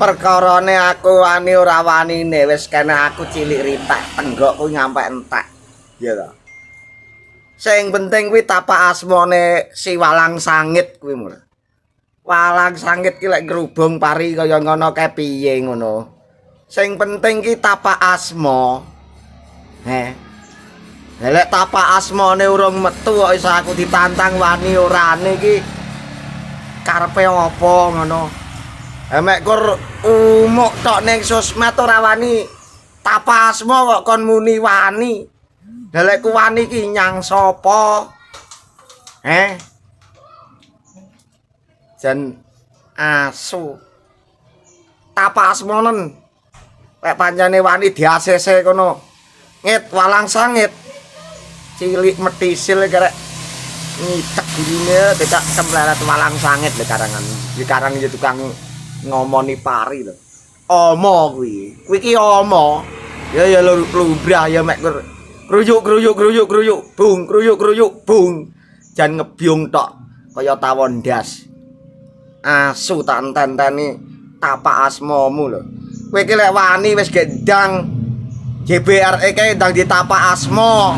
Perkarane aku wani ora wanine wis kene aku cilik ritek, tenggokku nyampe entek. Ya ta. Sing penting kuwi tapak asmane si Walang Sangit kuwi mul. Walang Sangit ki lek ngrubung pari kaya ngono kae piye ngono. Sing penting ki tapak asma. Heh. Lek tapak asmane urung metu kok iso aku ditantang wani orane ki karepe apa ngono. Mek kur umuk tok ning sosmed ora wani tapak asma kok kon muni wani. Lah lek ku wani ki nyang sapa? Heh. Jan asu. Tapak asmonen. Lek pancene wani di ACC kono. Ngit Walang Sangit. Cilik metisil karek ngicek gurine becak kemleret Walang Sangit lho karangan. Iki karang ya tukang ngomoni pari lho. Omo kuwi. Kuwi ki omo. Ya ya lumrah ya mek kur kruyuk kruyuk kruyuk kruyuk bung kruyuk kruyuk bung. Jan ngebyung tok kaya tawon ndas. Asu tak enten-enteni tapak asmamu lho. Kowe iki lek wani wis gendang JBRE kae ndang ditapak asma.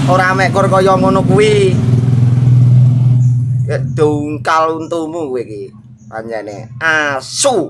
Ora mek kur kaya ngono kuwi. Ya dongkal untumu kowe iki. Pancene asu.